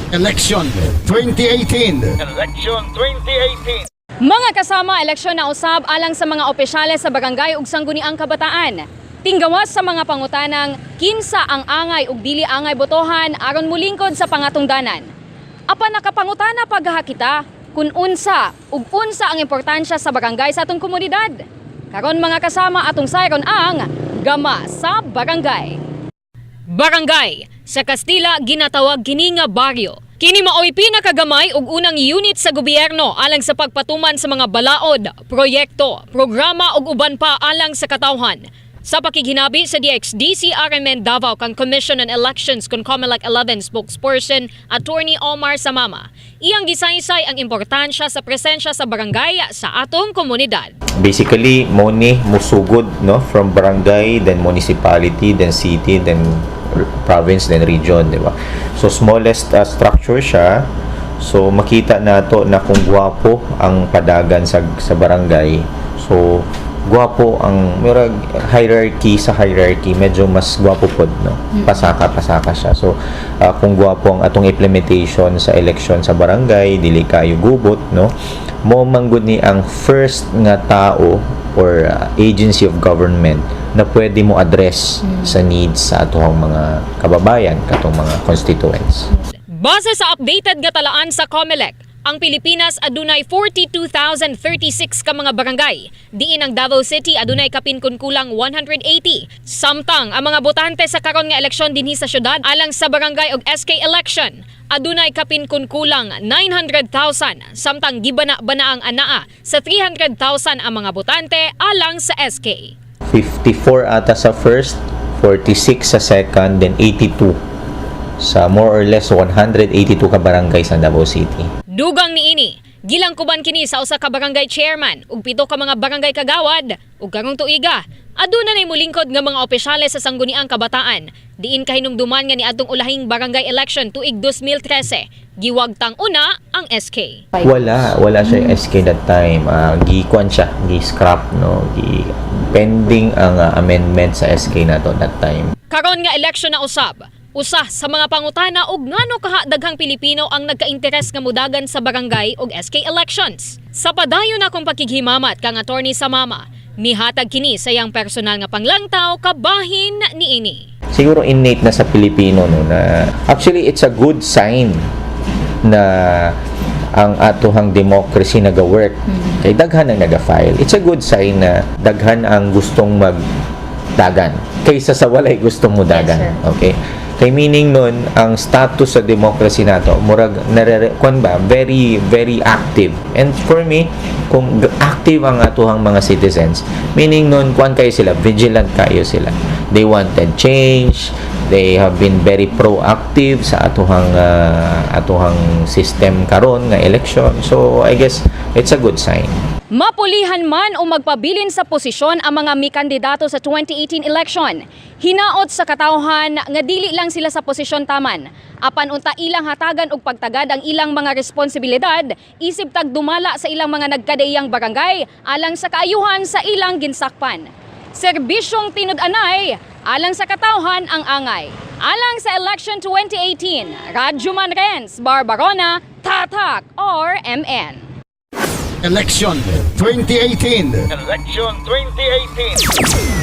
Election 2018. Election 2018. Mga kasama, eleksyon na usab alang sa mga opisyales sa barangay ug sangguniang kabataan. Tinggawas sa mga pangutanang kinsa ang angay ug dili angay botohan aron mulingkod sa pangatungdanan. Apan nakapangutana pa gani kita kung unsa ug unsa ang importansya sa barangay sa atong komunidad? Karon, mga kasama, atong sayron ang Gama sa Barangay. Barangay. Sa Kastila, ginatawag kini nga baryo. Kini maoy pinakagamay ug unang unit sa gobyerno alang sa pagpatuman sa mga balaod, proyekto, programa ug uban pa alang sa katawhan. Sa pakighinabi sa DXDC RMN Davao kang Commission on Elections kon COMELEC 11 spokesperson Attorney Omar Samama, iyang gisaysay ang importansya sa presensya sa barangay sa atong komunidad. Basically, mao ni musugod, no, from barangay, then municipality, then city, then province, then region, di ba? So smallest structure siya. So makita nato na kung gwapo ang padagan sa barangay, so gwapo ang murag hierarchy sa hierarchy, medyo mas gwapo pod, no? Pasaka pasaka siya. So kung gwapo ang atong implementation sa election sa barangay, dili kayo gubot, no? Mao man gud ni ang first nga tao or agency of government na pwede mo address sa needs sa atohang mga kababayan, katong mga constituents. Base sa updated nga talaan sa COMELEC, ang Pilipinas adunay 42,036 ka mga barangay. Diin ang Davao City adunay kapin kun kulang 180. Samtang ang mga botante sa karon nga eleksyon dinhi sa syudad alang sa barangay ug SK election adunay kapin kun kulang 900,000. Samtang gibana-bana ang anaa sa 300,000 ang mga botante alang sa SK. 54 ata sa first, 46 sa second, then 82 sa more or less 182 ka barangay sa Davao City. Dugang niini, gilangkuban kini sa usa ka barangay chairman ug pito ka mga barangay kagawad ug karong tuiga. Aduna nay mulingkod nga mga opisyales sa sangguniang kabataan. Diin kahinumduman nga niadtong ulahing barangay election tuig 2013. Giwagtang una ang SK. Wala, wala siya yung SK that time. Gi-kuan siya, gi-scrap, no? Gi pending ang amendment sa SK nato that time. Karon nga eleksyon na usab, usa sa mga pangutana og ngano kaha daghang Pilipino ang nagka-interes nga mudagan sa barangay ug SK elections. Sa padayon akong pakighimamat kang Attorney Samama, mihatag kini sa iyang personal nga panglangtaw kabahin niini. Siguro innate na sa Pilipino, no, na actually it's a good sign na ang atohang democracy naga-work. Kay daghan ang naga-file. It's a good sign na daghan ang gustong magdagan kaysa sa walay gustong mudagan. Okay? Kay meaning nun, ang status sa democracy nato, murag nare kuan ba, very very active. And for me, kung active ang atuhang mga citizens, meaning nun kuan kayo sila, vigilant kayo sila. They wanted change, they have been very proactive sa atuhang system karon nga election. So I guess it's a good sign. Mapulihan man o magpabilin sa posisyon ang mga mikandidato sa 2018 election, hinaot sa katawhan nga dili lang sila sa posisyon taman. Apan unta ilang hatagan og pagtagad ang ilang mga responsibilidad isip tagdumala sa ilang mga nagkadaiyang barangay alang sa kaayuhan sa ilang ginsakpan. Serbisyong tinud-anay alang sa katawhan ang angay. Alang sa election 2018, Radyo Man Renz, Barbarona, Tatak, RMN. Election 2018. Election 2018.